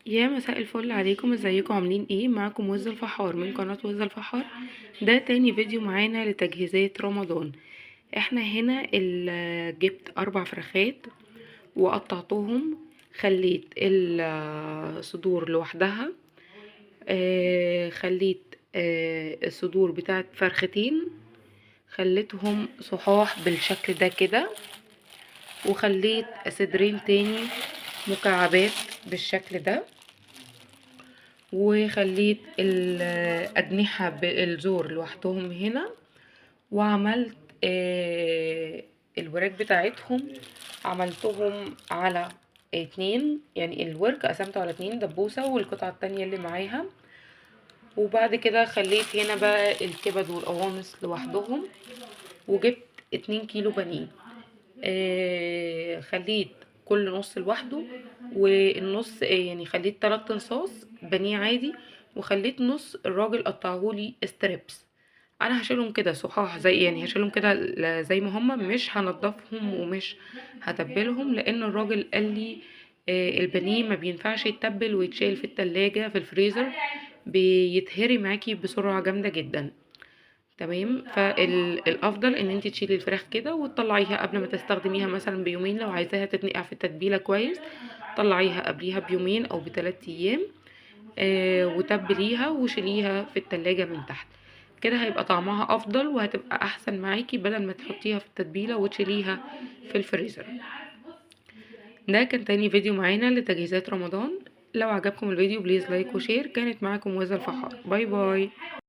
يا مساء الفل عليكم، ازيكم عاملين ايه؟ معاكم وزة الفحار من قناة وزة الفحار. ده تاني فيديو معانا لتجهيزات رمضان. احنا هنا جبت 4 فرخات وقطعتهم، خليت الصدور لوحدها، خليت الصدور بتاعت فرختين خليتهم صحاح بالشكل ده كده، وخليت صدرين تاني مكعبات بالشكل ده، وخليت الأجنحة بالزور لوحدهم هنا، وعملت الوراك بتاعتهم عملتهم على 2، يعني الورك قسمته على 2 دبوسة والقطعة التانية اللي معاها. وبعد كده خليت هنا بقى الكبد والقوانص لوحدهم، وجبت 2 كيلو بانيه، خليت كل نص لوحده، والنص، يعني خليت 3 انصاص بانيه عادي، وخليت نص الراجل قطعهولي strips. انا هشيلهم كده صحاح زي، يعني هشيلهم كده زي ما هما، مش هنضفهم ومش هتبلهم، لان الراجل قال لي، البانيه ما بينفعش يتبل ويتشال في التلاجة في الفريزر، بيتهري معاكي بسرعة جامدة جدا. تمام، فالافضل ان انت تشيلي الفراخ كده وتطلعيها قبل ما تستخدميها مثلا بيومين، لو عايزاها تتنقع في التتبيله كويس طلعيها قبليها بيومين او بتلات ايام، وتبليها وشيليها في التلاجة من تحت كده، هيبقى طعمها افضل وهتبقى احسن معاكي بدل ما تحطيها في التتبيله وتشيليها في الفريزر. ده كان تاني فيديو معانا لتجهيزات رمضان. لو عجبكم الفيديو please like و share. كانت معاكم وزة الفحار، bye bye.